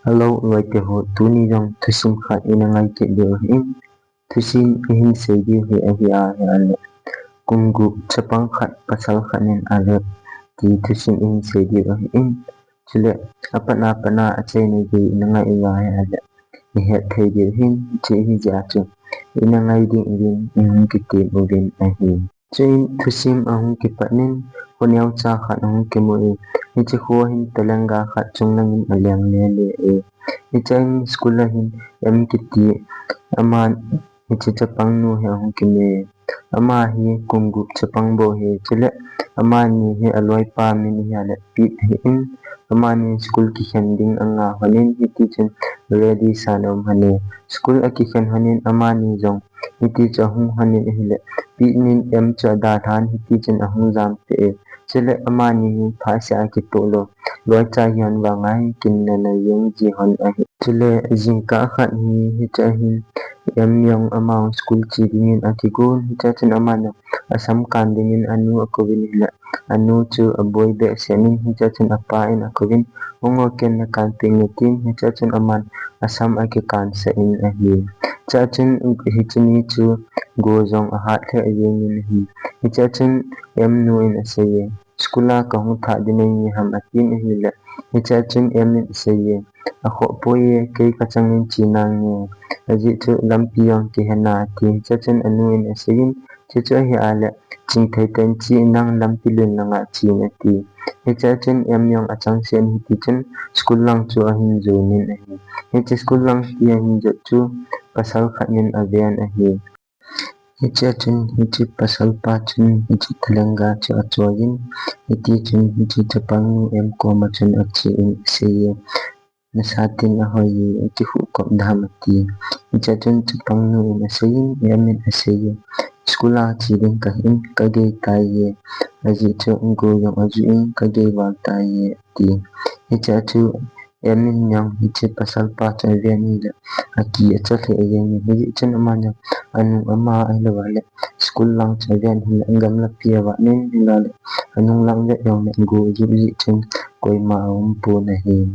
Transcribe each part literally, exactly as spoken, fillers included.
Hello, loite ho, tuni jong thusim khat ina ngai kit diu ahin. Thusim ihin sei diu hi ahi a, hi a le. Kum gup chapang khat pasal khat in ale ti thusim ihin sei diu ahin. Chule, apat na, apat na achaina gei ina ngai uva hi a le. Ihet thei diu ahin, chu hi jeh a chu. Ina ngai ding uvin, ihung kitem uvin ahi. Chuin thusim ahung kipat in, kho neocha khat ahung kimu e. Hiche kho hin telenga khat chunglang in aleng lele e. Hiche in school a hin M kiti, ama hiche chapang nu hi ahung kimu e. Ama hi kum gup chapang bou ahi. Chule amani hi aloipa min hi a le Pete ahin, amani school kikhen ding anga lhon in, hiti chun ready sa na um lhon e. School akikhen lhon in amani jong hiti chu ahung lhon in ahile, Pete in M chu adalhan, hiti chun ahung jam peh e. Chule amani hi phatseh a kitoh lou, loicha hi lhon vang a hi kinna na jeng ji lhon ahi. Chule jingkah khat hi, hiche a hin M jong ama school che dingin akigon, hiche a chun ama jong asam kan dingin anu akouvin ahile, anu chu aboi behseh in, hiche a chun apa in akouvin, hung o, ken nakan peh inge, tin, hiche a chun aman asam akikan sah in ahi. Hiche a chun hiche ni chu go jong ahat lheh jeng in ahi. Hiche a chun M nu in asei e, school a kahung thah ding nahi ham, atin ahile, hiche a chun M in asei e, akhoh poi e, kei kachang in che nange, ajeh chu lampi jong kihe na, ati. Hiche a chun anu in asei in, chuche chu ahi a le, chingthei tah in che, nang lampi len langa che in, ati. Hiche a chun M jong achangseh in, hiti chun school lang chu ahin jon in ahi. Hiche school lang ti ahin jot chu pasal khat in aven ahi. Hiche a chun hiche pasal pa chun hiche telenga chu achoi in, hiti chun hiche chapang nu M koma chun ache in asei e, nasa tin ahoi e, akihuhkop dam, ati. Hiche a chun chapang nu in asei in, M in asei e, school a che ding kahin, kagei tai e, ajeh chu go jong ajuh in, kagei val tai e, ati. Hiche a chu M in jong hiche pasal pa chu aven ahile, akicha lheh jeng in, hijeh chun ama jong anu ama ahilou le school lang chu aven ahile, gamlapi avat in ahile, anung lang vet jong le go ajuh jeh chun koima aumpon ahi.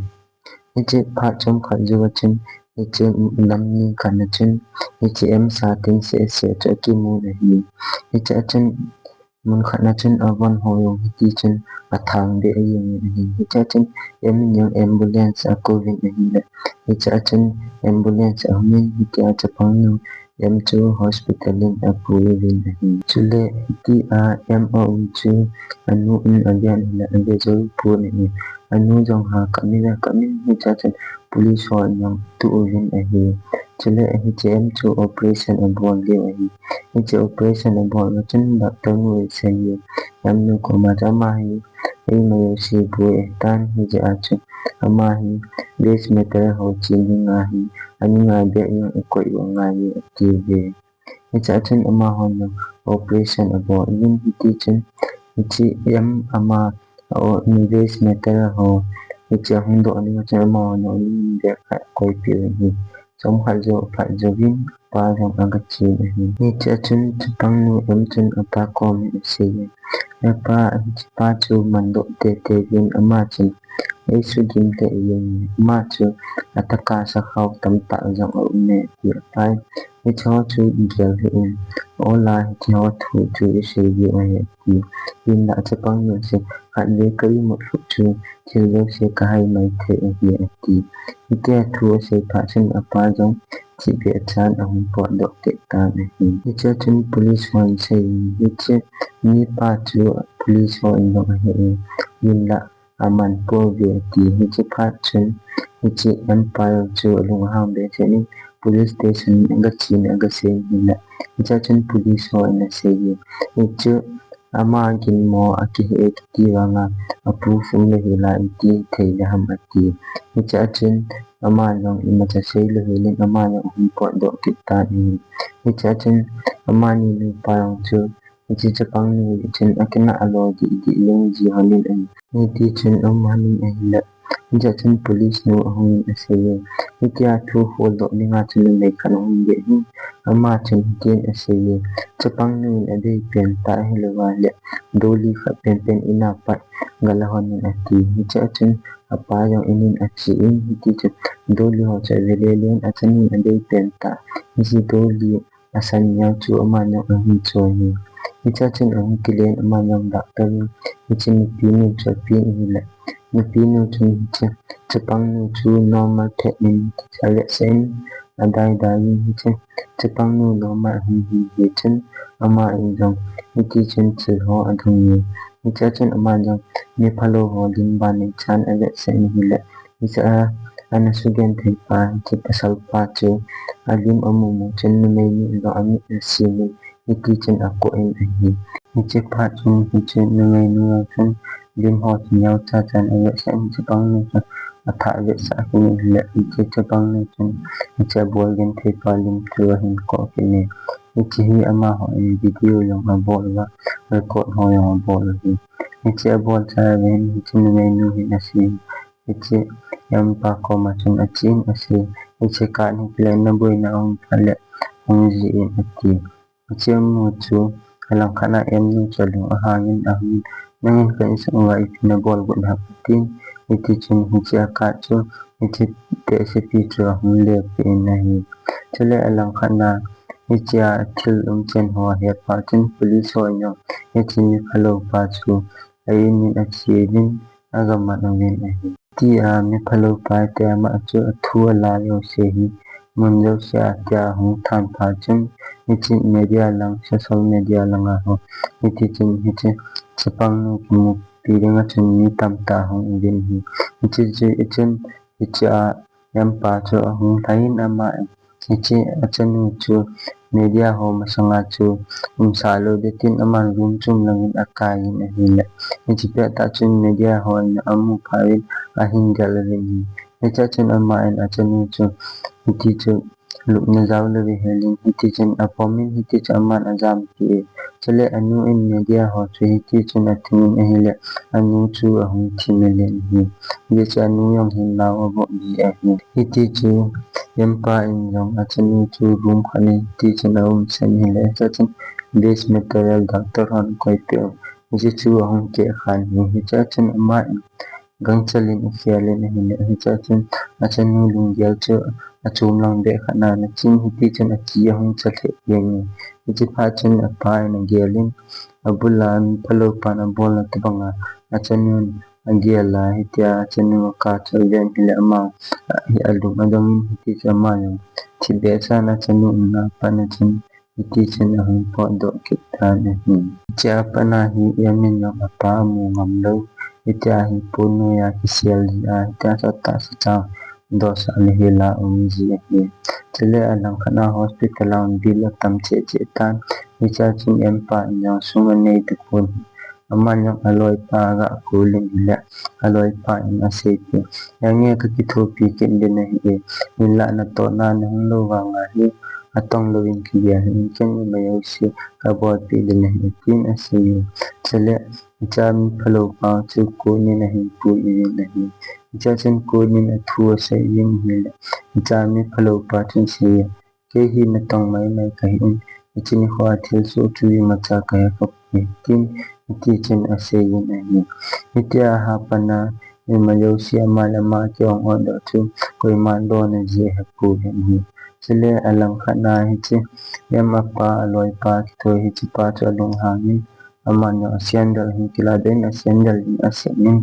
Hiche phat chomkhat jou a chun, hiche lam ni khat na chun, hiche M sa tin sehseh chu akimun ahi. Hiche a chun mun khat na chun avon ho jong hiti chun athang be jeng in ahi. Hiche a chun M in jong ambulance akouvin ahile, hiche a chun ambulance ahung in, hitia chapang nu M chu hospital in apuiyin ahi. Chule hitia M a um chu anu in aven ahile, ave jou pon ahi. Anu jong ha kap in, akap in, hiche a chun police hon jong atuh uvin ahi. Chule hiche M chu operation abol diu ahi. Hiche operation abol a chun doctor nu in asei e, M nu koma chu ama hi eima jouse boi ahitan, hijeh a chu ama hi base material ho che ding ahi, aning a bag jong akoi u angai e, atiuve. Hiche a chun amahon jong operation abol uvin, hiti chun hiche M ama a base material ho hiche ahung doh ding a chun amahon jong aning bag khat akoipeh uvin ahi. Chomkhat jou aphat jouvin apa jong agache in ahi. Hiche a chun chapang nu M chun apa koma asei e, He pa, hiche pa chu mandoh teitei uvin, ama chun eisugim lheh jenge, ama chu atahsa khao tamtah jong aum e, ati. Apa in, hiche ho chu gel hih in, aola hiche ho thu chu isei diu ahi, ati. Hinla chapang nu in asei, khatvei ka imut lhuh chu thil jouse kahai maithei ahi, ati. Hitia thu asei phat chun apa jong thipbeh chan ahung potdoh kit tan ahi. Hiche a chun police hon asei in, hiche mipa chu police hon jong ahe in, hinla aman pouve, ati. Hiche phat chun hiche M pa jong chu alung ahang behseh in, police station in agache in agasei in ahile, hiche a chun police hon asei e, hichu ama ginmo akihe e kiti vanga, apu phone le hila iti thei le ham, ati. Hiche a chun ama jong imacha sei lou hel in, ama jong ahung potdoh kit tan ahi. Hiche a chun amani nupa jong chu hiche chapang nu chun akinah alo dih dih jeng ji lhon in ahi. Hiti chun aum lhon in ahile, hiche a chun police nu ahung in asei e, hitia thu holdoh dinga chun numei khat ahung ding ahi. Ama chun hitin asei e, chapang nu in adei pen tah ahilou va le, doli khat penpen in apat gala lhon in, ati. Hiche a chun apa jong in in ache in, hiti chun Dolly ho chu ave lele in, achanu in adei pen tah. Hiche Dolly asan neo chu ama jong ahin choi in. Hichea chun ahung kile in ama jong doctor in hiche nupi nu chu apen ahile, nupi nu chun hiche chapang nu chu normal thei in, avetsah in, adai dai in, hiche chapang nu normal ahin hi hi chun ama in jong hiti chun thil ho adong in. Hichea chun ama jong mi phalou ho lim ban nei chan avetsah in ahile, hichea ana sugenthei pa, hiche pasal pa chu alim amu mu chun numei nu in jong amit asim in, hiti chun akoh in ahi. Hiche phat chun hiche numei nu jong chun lim ho chu neo cha chan avetsah in, chapang nu chun athah avetsah kit in ahile, hiche chapang nu chun hiche abol genthei pa lim chu ahin koh kit in. Hiche hi amaho in video jong abol uva, record ho jong abol u ahi. Hiche abol cha uvin hiche numei nu hin asei. Hiche M pa koma chun achen asei. Hiche card hi kile in, naboina um phat le hung jih in ati. Hiche M nu chu alangkhat a M nu chu alung ahang in ahung in, nangin ka insung uva ipi nabol got ham atin. Hiti chun hiche a card chu hiche tehsepi chu ahung lepeh in ahi. Chule alangkhat a hichea thil umchan ho ahet phat chun police ho in jong hiche mi phalou pa chu a in in ache uvin, aga man uvin ahi. Tia mi phalou pa te ama chu athu ala jouse hi mun jouse a tia hung than phat chun, hiche media lang, social media lang a ho, hiti chun hiche chapang nu kimupi ding a chun mi tamtah hung uvin ahi. Hiche chu, hichun hichea M pa chu ahung lhai in ama hiche achanu chu media ho masanga chu umsah lou ding tin aman room chom langin akai in ahile, hiche pettah chun media ho in amu phat in ahin gel uvin ahi. Hichea chun ama in achanu chu hiti chu lupna jao lou ahi hel in, hiti chun apom in, hiti chun aman ajam pi e. Chule anu in media ho chu hiti chun athing in ahile, anu chu ahung thi mel in ahi. Hiche chu anu jong hin nao avop ji ahi. Hiti chu M pa in jong achanu chu room khat in hiti chun aumsah in ahile, hichea chun base material doctor hon akoi peh u. Hiche chu ahung keh khan ahi. Hichea chun ama in gangchel in akhel in ahile, hichea chun achanu lunggel chu achom lang beh khat na ana chin, hiti chun aki ahung cha lheh jeng in. Hiche phat chun apa in agel in, abul a mi phalou pan abolna tobang a achanu in agel a, hitia achanu akap chu aven ahile ama hi alung adong in, hiti chun ama jong thi behseh in achanu umna a pat a chun hiti chun ahung potdoh kit tan ahi. Hichea pat a hi M in jong apa amu ngam lou, hitia hi pon noiya kisel ji a, hitia chu atahsa chang dohsah le hel a um ji ahi. Chule alangkhat a hospital a hung bill atam cheh cheh tan, hichea chun M pa in jong sum anei tapon. Aman jong aloipa aga kou in ahile, aloipa in aseipeh, "Jange kakithopi kit ding ahi e, hinlah natohna nahung lou vang a hi atong louvin kigel in, ken ima jouse kabolpeh ding ahi e," tin asei e. Chule hichea mi phalou pa chu kot in ahin pui uvin ahi. Hichea chun kot in athu asei uvin ahile, hichea mi phalou pa chun asei e, "Kei hi natong mai mai kahi in, hiche nikho a thil soh chu imacha kahe khapoi," tin hiti chun asei in ahi. Hitia ahat pan a ima jouse ama le ama ki-ong otdoh chu koima lona ji ahepoi ahi. Chule alangkhat a hiche M apa aloipa kithoi hiche pa chu alunghang in, aman jong asandal ahin kiladoh in, asandal in asen in,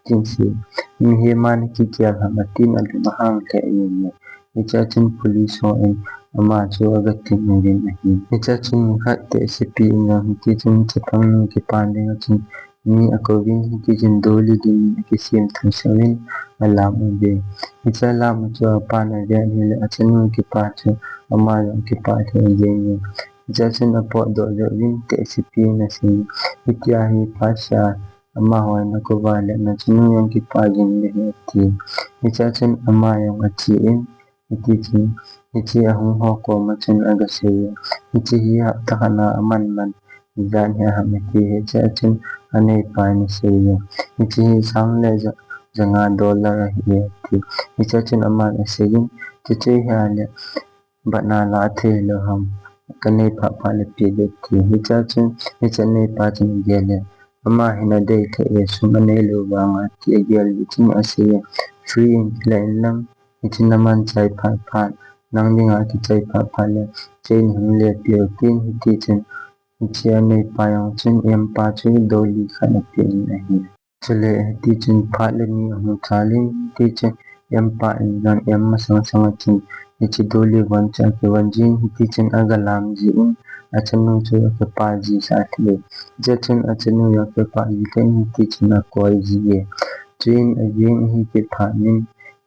tin asei, "Mihem a nakigel ham?" atin alung ahang lheh in ahi. Hichea chun police ho in ama chu aga ting uvin ahi. Hichea chun nikhat tehsepi in jong hiti chun chapang nu kipan ding a chun mi akouvin, hiti chun Dolly ding in akisem thusah uvin alam uve. Hichea lam u chu apan avet ahile achanu kipa chu ama jong akipah lheh jeng in. Hichea chun apotdoh joh uvin tehsepi in asei, "Hitia hi phatseh a amaho in akou va le nachanu jong kipah jing ding ahi," ati. Hichea chun ama jong ache in, hiti chun hiche ahung ho koma chun aga sei e, "Hiche hi hapta khat a aman man ijat hi ham?" ati. Hichea chun aneipa in asei e, "Hiche hi sang le ja, janga dollar ahi e," ati. Hichea chun aman asei in, "Chuche hi ahile bat na la thei lou ham, kanei phat phat le pe ding," ati. Hichea chun hiche aneipa chun agel e, Ama hin adei lheh e, sum anei lou vanga ti agel jeh chun asei e, free in kila in lang, hichun naman chai phat phat, nang dinga kichai phat phat le, chain hung le peh o tin, hiti chun, hiche aneipa jong chun M pa chu doli khat ape in ahi. Chule hiti chun phat le ni ahung chal in, hiti chun M pa in jong M masang sanga chun hiche doli von chu akivon jin, hiti chun aga lam jin, achanu chu akipa ji sah lheh e. Hiche chun achanu jong akipa ji lheh in, hiti chun akoi ji e. Chuin ajing ahi kit phat in,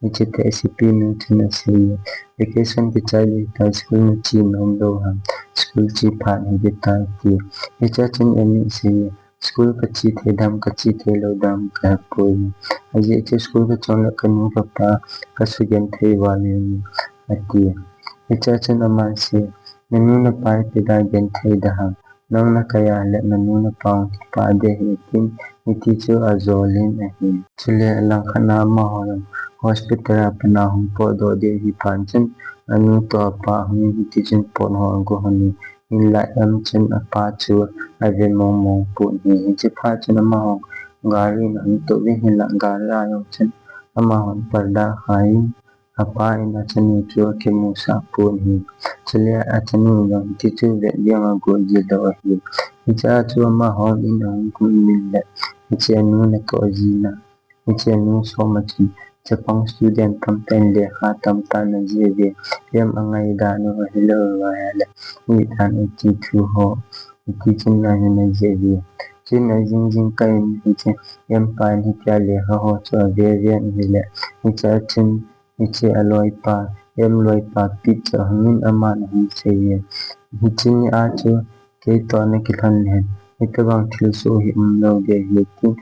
hiche tehsepi nu chun asei e, vacation kichai le ta school nache nom lou ham, school che phat hite tai ti. Hiche chun M in asei e, school kache thei dem, kache thei lou dem kahepoi. Ajeh chu school kachon le kanu kapa kasugenthei val e, ati. Hiche chun aman asei, nanu napa ipi dia genthei da ham. Nang nakai a le nanu napa hung kipa ding ahi tin, hiti chu ajol in ahi. Chule alangkhat na amaho jong hospital a pat na hung potdoh ding ahi phat chun, anu toh apa hung in hiti chun pot ho ago hon in, hinlah M chun apa chu ave mong mong pon ahi. Hiche phat chun amaho gari in ahung toh uvin, hinlah gari a jong chun amahon parda akhai in, apa in achanu chu akimusah pon ahi. Chule achanu jong hiti chu vet ding agot ji lou ahi. Hichea chu amahon in ahung kum in le, hiche anu natoh jina, hiche anu soma chun, chapang student tamtah in lekha tamtah ana jih uve, M angai dan u ahilou ahile, mi dan u ti thu ho, hiti chun ana jih uve. Chun ajing jing kah in hiche M pa in hitia lekha ho chu ave ven ahile, hichea chun hiche aloipa, M loipa Pete chu ahung in aman ahung sei e, hiche nia chu keitoh nakilhon hen, hitobang thilsoh hi umlou ding ahi tin,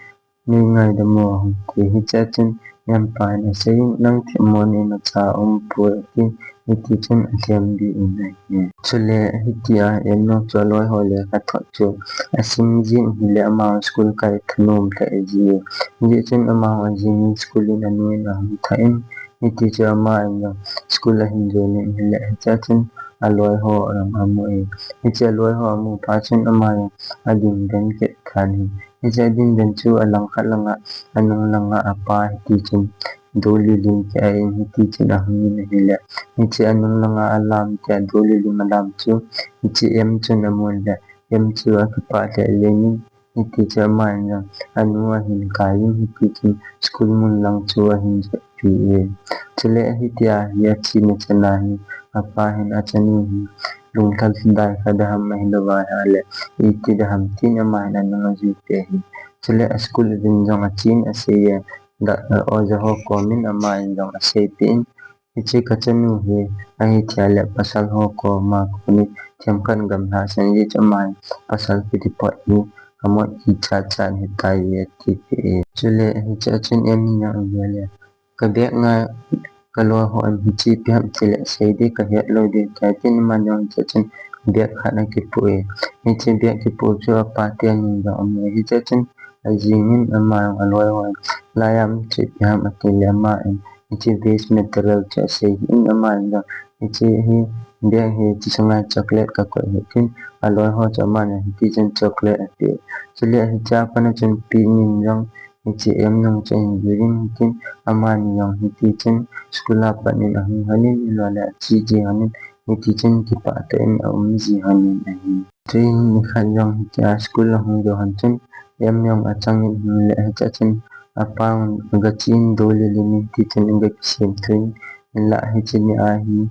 nei ngaidam o ahung ti. Hichea chun M pa in asei in, nang themmo nei imacha umpoi atin, hiti chun alhem ding in ahi. Chule hitia M jong chu aloi ho lekha thot chu asim jin ahile, ama school kai thanom lheh ji e. Hijeh chun amaho ajing in school in anu in ahung thah in, hiti chu ama in jong school ahin jon in ahile, hichea chun aloi ho jong amu e. Hiche aloi ho amu phat chun ama jong ading den kit tan ahi. Hiche ading den chu alangkhat langa, anung langa apa hiti chun doli lim kit a in, hiti chun ahung in ahile, hiche anung langa alam kit a doli lim alam chu hiche M chun amun le, M chu akipah lheh jeng in, hiti chu ama in jong anu ahin kai in, hiti chun school mun lang chu ahin jotpi e. Chule hitia hi achena chan a hi, apa hin achanu hi lunglhai dai kha da ham, ahilou va ahile iti da ham tin ama hin anung ajui peh e. Chule a school uvin jong achen asei e, da, oja ho komin ama in jong aseipeh in, hiche kachanu hi ahithia le pasal ho koma konin themkhat gamlha sang ji chu ama in pasal kiti pot hi amot kichat chat hitai e atipeh e. Chule hichea chun M in jong agel e, ka bag nga kaloi ho in hiche ipi ham tile sei ding kahet lou ding tai tin, aman jong hichea chun bag khat akipoh e. Hiche bag kipoh chu apa te amin jong amu e. Hichea chun ajing in ama jong aloi ho in, laiya um chu ipi ham atile ama in hiche waste material chu asei in, ama in jong hiche hi bag hi hiche sunga chocolate kakoi ahi tin, aloi ho chu aman jong hiti chun chocolate apeh. Chule hichea pat a chun Pete in jong hiche M nung chu ahin jui in tin, amani jong hiti chun school a pat in ahung lhon in, ahilou le ache ji lhon in, hiti chun kipah tah in aum ji lhon in ahi. Chuin nikhat jong hitia school ahung jou lhon chun, M jong achang in ahile, hichea chun apa in agache in doli lim in, hiti chun aga kisem thou in, hinlah hiche nia hi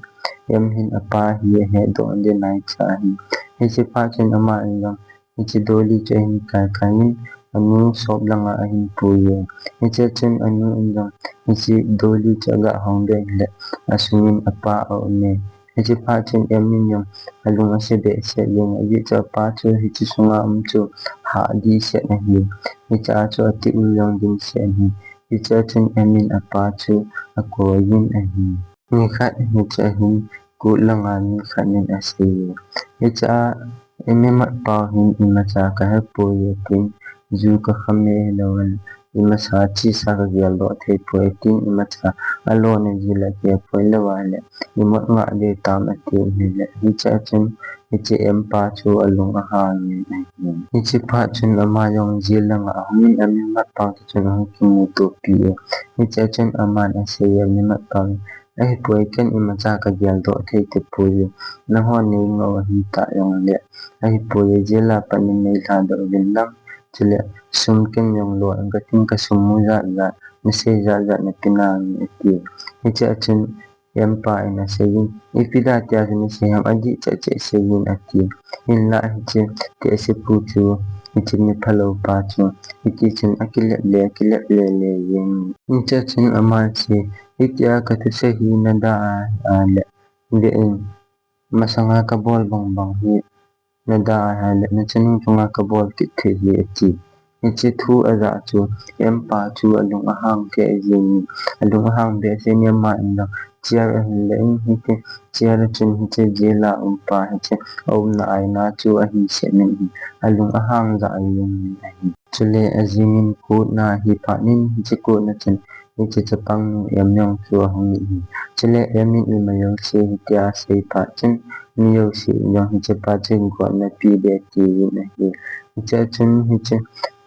M hin apa hi ahedoh ding naicha ahi. Hiche phat chun ama in jong hiche doli chu ahin kai kai in, anu shop langa ahin pui e. Hichea chun anu in jong hiche doli chu aga hong doh in le, asung in apa aum e. Hiche phat chun M in jong alung ase behseh jeng e, ajeh chu apa chu hiche sunga um chu hah dehset ahi. Hichea chu ati ul jong dimset ahi. Hichea chun M in apa chu akoi in ahi. Nikhat hichea hin kut langa mi khat in asei e, hichea imat pau hin imacha kahepoi e tin, ju kakham e, ahilou le imasa chesa kageldoh thei poi, tin imacha alona jeh le kipoi lou va le imut ngah ding tam ati ahile, hiche a chun hiche M pa chu alung ahang in ahi. Hiche phat chun ama jong jail langa ahungin, amimat pa toh chun ahung kimutopi e. Hiche a chun aman asei e, amimat pa, ahipoi, ken imacha kageldoh thei tapoi e. Nanghon neingah u ahitah jongle, ahipoi, jail a pat in neilhadoh uvin lang. Chule sum ken jong lon kating, kasum mu jat jat, nasei jat jat nape nange ati. Hiche a chun M pa in aseiyin, ipi dia tia chu nasei ham, adih cheh cheh seiyin ati. Hinlah hiche tehsepu chu, hiche mi phalou pa chu, hiti chun akilep le, akilep le le jeng. Hiche a chun aman asei, hitia kathusei hi nada ahile, ve in, masanga kabol bang bang hi nada ahile, nachanu chunga kabol kit thei hi ati. Hiche thu ajah chu M pa chu alung ahang kei jengin, alung ahang behseh in ama in jong chair ahin la in, hiche chair a chun hiche jail a um pa hiche aumna aina chu ahin sem in ahi, alung ahang jah jengin ahi. Chule ajingin court na ahi phat in, hiche court na chun hiche chapang nu M jong chu ahung in ahi. Chule M in ima jouse hitia asei phat chun, mi jouse in jong hiche pa chu gotna pe ding atiuvin ahi. Hiche a chun hiche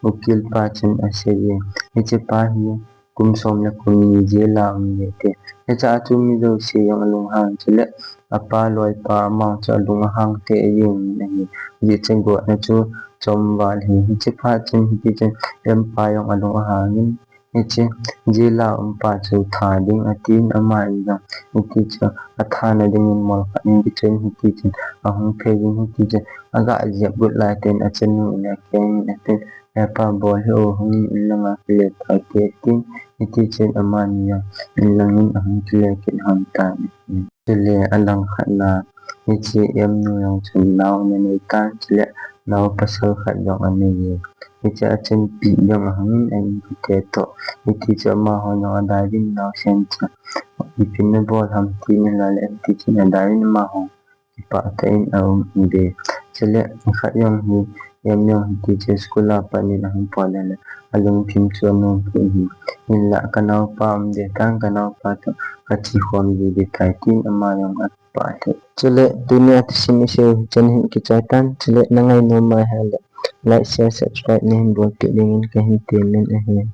ukil pa chun aseiye, hiche pa hi kum som le kum ni jail a um e ati. Hiche a chu mi jouse jong alung ahang, chule apa loipa amang chu alung ahang tei jengin ahi. Hiche gotna chu chomval ahi. Hiche phat chun hiti chun M pa jong alung ahangin, hiche jail a um pa chu tha ding atin, ama in jong hiti chun athana dingin mol khat in kichoi in, hiti chun ahung phei in, hiti chun aga jep got lai tah in achanu in akeng in atin, hepa, bol hih o, hung in, in langa kile tau hite, atin, hiti chun amani jong in langin ahung kile kit lhon tan ahi. Chule alang khat na, hiche M nu jong chun nao ana nei tan, chule nao pasal khat jong anei e. Hiche a chun pi jong ahung in, a-in mite toh, hiti chun amaho jong adai uvin, naosen chu ipi nabol ham tin ahilou le, hiti chun adai uvin amaho kipah tah in aum uve. Chule nikhat jong hi M jong hiti chun school a pat in ahung pot le le, alungthim chu anom pon ahi. Hinlah kanaopa um ding tan, kanaopa toh kache khom ji ding tai tin ama jong apah lheh. Chule tunia thusim isei u hi chan hin kichai tan, chule nangai nom ahile like, share, subscribe nahin bolpeh dingin kahin temin ahi.